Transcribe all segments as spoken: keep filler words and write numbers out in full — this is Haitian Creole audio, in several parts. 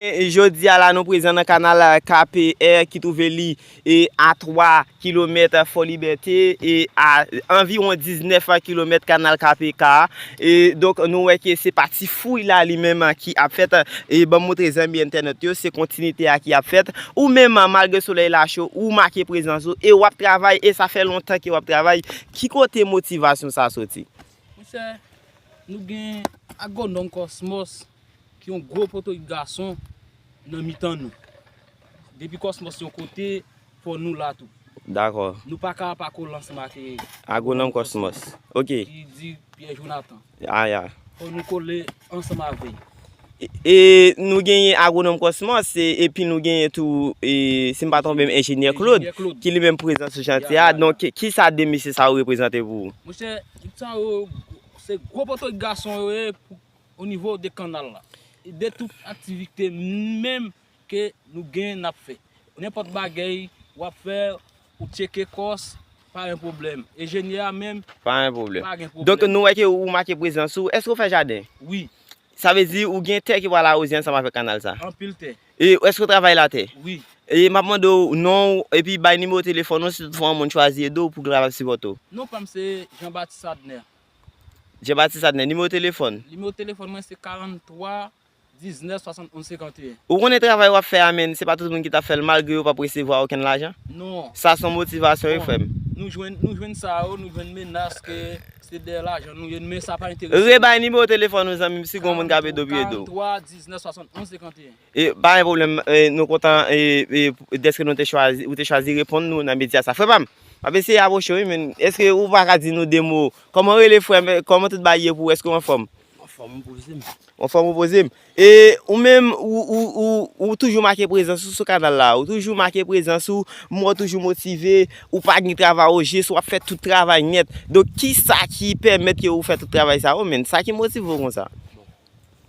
E jodi a la, nou prezan nan kanal K P R ki twouve li e a twa kilomèt Fò Libète e a anviwon diznèf kilomèt kanal K P K. E donk, nou wè ke se pa ti fouy la li menm ki ap fèt. E ban m montre zanmi entènot yo, se kontinite a ki ap fèt. Ou menm, malgre solèy la cho, ou make prezans ou e w ap travay, e sa fè lontan ke w ap travay. Ki kote motivasyon sa soti? Monchè, nou gen Agwonòm Kòsmòs ki yon gwo potorik gason nan mitan nou. Depi Kòsmòs yon kote, fò nou la tou. Dakò. Nou pa ka pa kole ansanm ak, eh, Agwonòm Kòsmòs. Ok. Ki di Pierre Jonathan. Ah, ya. Fò nou kole ansanm avè l. E, e nou genyen Agwonòm Kòsmòs, e, epi nou genyen tou, e, si m pa twonpe m, Enjenyè Claude, Enjenyè Claude, ki li menm prezan sou chantye a. Ya, ya, ya. Donk, ki sa de mesye sa yo reprezante pou ou? Monchè, sa yo, se gwo potorik gason yo ye pou o nivo de kanal la. E de tout aktivite menm ke nou gen n ap fè. Nenpòt bagay w ap fè, ou tcheke kòs, pa gen pwoblèm. Enjenyè a menm, pa gen pwoblèm. Pa gen pwoblèm. Donk, nou wè ke ou make prezans ou. Èske ou fè jaden? Wi. Sa vle di ou gen tè ki pral awoze ansanm avèk kanal sa? Anpil tè. E èske ou travay latè? Wi. E m ap mande w non w, epi bay nimewo telefòn ou si toutfwa yon moun chwazi ede w pou l kapab sipòte w. Non pa m se Jean Baptiste Adner. Jean Baptiste Adner, nimewo telefòn? Nimewo telefòn mwen se karant twa diznèf swasannonz senkanteyen. Ou konnen travay w ap fè a, men se pa tout moun ki t ap fè l malgre yo p ap resevwa okenn lajan? Non. Sa se yon motivasyon, wi, frè m. Bon, nou jwenn, nou jwenn sa yo, nou jwenn menas ke se dèyè lajan nou ye, men sa pa enterese nou. Rebay nimewo telefòn ou, zanmi m, si gen yon moun k ap ede w, pou ede w. Karant twa diznèf swasannonz senkanteyen. E, pa gen pwoblèm, e, nou kontan, e, e, dèske nou te chwazi, ou te chwazi reponn nou nan medya sa. Frè pa m, m ap eseye apwoche w, wi, men èske ou pa ka di nou de mo? Kòman w rele, frè m? Kòman tout bagay ye pou ou? Èske w anfòm? Anfòm, ou poze m. Anfòm, ou poze m. E ou menm, ou, ou, ou, ou toujou make prezans ou sou kanal la. Ou toujou make prezans ou, m wè w toujou motive, ou pa gen travay o jis, w ap fè tout travay nèt. Donk, ki sa ki pèmèt ke ou fè tout travay sa yo, menn? Sa ki motive w konsa? Bon,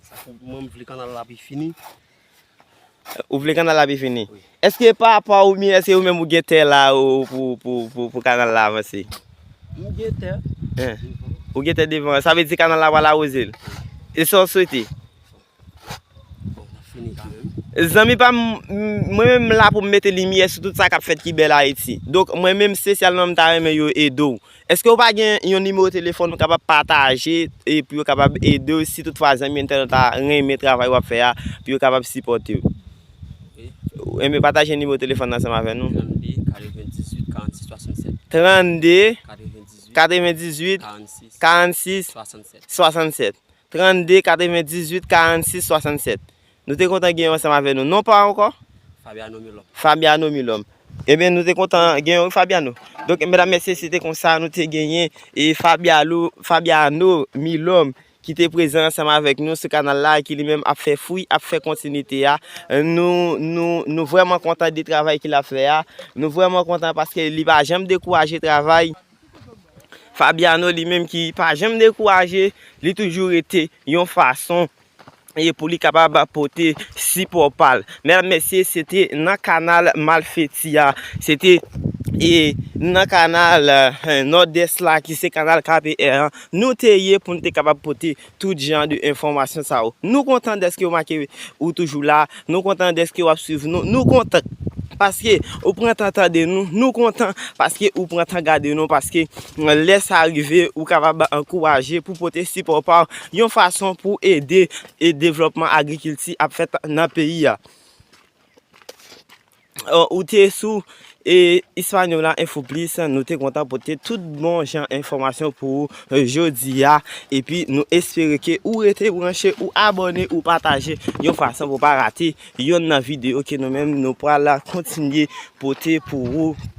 sa pou mwen, m vle kanal la pi fini. Ou vle kanal la pi fini? Wi. Èske pa apa oubyen èske ou menm ou gen tè la ou pou, pou, pou, pou kanal la avanse? M gen tè. Hein. Ou gen tè devan. Sa vle di kanal la pral awoze l. E sa w swete? Bon, n ap fini kanmenm. Zanmi pa m, m, mwen menm m la pou m mete limyè sou tout sa k ap fèt ki bèl Ayiti. Donk, mwen menm, espesyalman, m ta renmen yo ede w. Èske w pa gen yon nimewo telefòn ou kapab pataje e pou yo kapab ede w si toutfwa zanmi entènot la renmen travay w ap fè a, pou yo kapab sipòte w? Wi. Enben, pataje nimewo telefòn nan ansanm avè nou. Trannde, katrevendizuit, karannsis, swasannsèt. Trannde, katrevendizuit, karannsis, swasannsèt. Trannde, katrevendizuit, karannsis, swasannsèt. Nou te kontan gen yo ansanm avè nou. Non pa w ankò? Fabiano Milòm. Fabiano Milòm. Ebyen, nou te kontan gen yo, Fabiano. Donk, medam, mesye, se te konsa nou te genyen e Fabiano, Fabiano Milòm ki te prezan ansanm avèk nou sou kanal la, ki li menm ap fè fwi, ap fè kontinite a. Nou, nou, nou vrèman kontan de travay ke l ap fè a. Nou vrèman kontan paske li pa janm dekouraje travay. Fabiano li menm ki pa janm dekouraje, li toujou rete yon fason e pou li kapab pote sipò pa l. Medam, mesye, se te nan kanal Malfeti a, se te e nan kanal, eh, Nòdès la, ki se kanal K P R an, nou te ye pou n te kapab pote tout jan de enfòmasyon sa yo. Nou kontan dèske w make ou toujou la. Nou kontan dèske w ap swiv nou. Nou kontan paske ou pran tan tande nou. Nou kontan paske ou pran tan gade nou. Paske lè sa rive, ou kapab ankouraje pou pote sipò pa w yon fason pou ede e devlòpman agrikilti ap fèt nan peyi a. Ou te sou e Hispaniola Info Plus, nou te kontan pote tout bon jan enfòmasyon pou ou, eh, jodi a. Epi nou espere ke ou rete branche, ou abòne, ou pataje yon fason pou pa rate yonn nan videyo ke nou menm nou pral kontinye pote pou ou.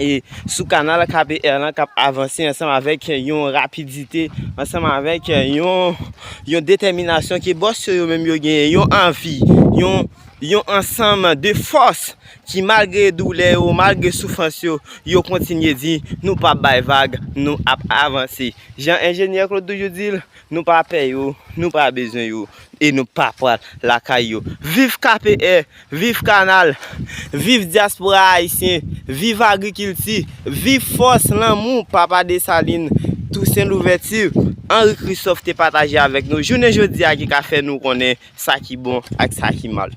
E sou kanal K P R lan k ap avanse ansanm avèk yon rapidite, ansanm avèk yon, yon detèminasyon ke bòs yo, yo menm yo genyen, yon anvi, yon yon ansanm de fòs ki malgre doulè yo, malgre soufrans yo, yo kontinye di, nou p ap bay vag, nou ap avanse. Jan enjenyè Claude toujou di l, nou pa pè yo, nou pa bezwen yo, e nou pa pral lakay yo. Viv K P R, viv kanal, viv dyaspora ayisyen, viv agrikilti, viv fòs lanmou Papa Desalin, Tousen Louvèti, Henri Christophe te pataje avèk nou jounen jodi a ki ka fè nou konnen sa ki bon ak sa ki mal.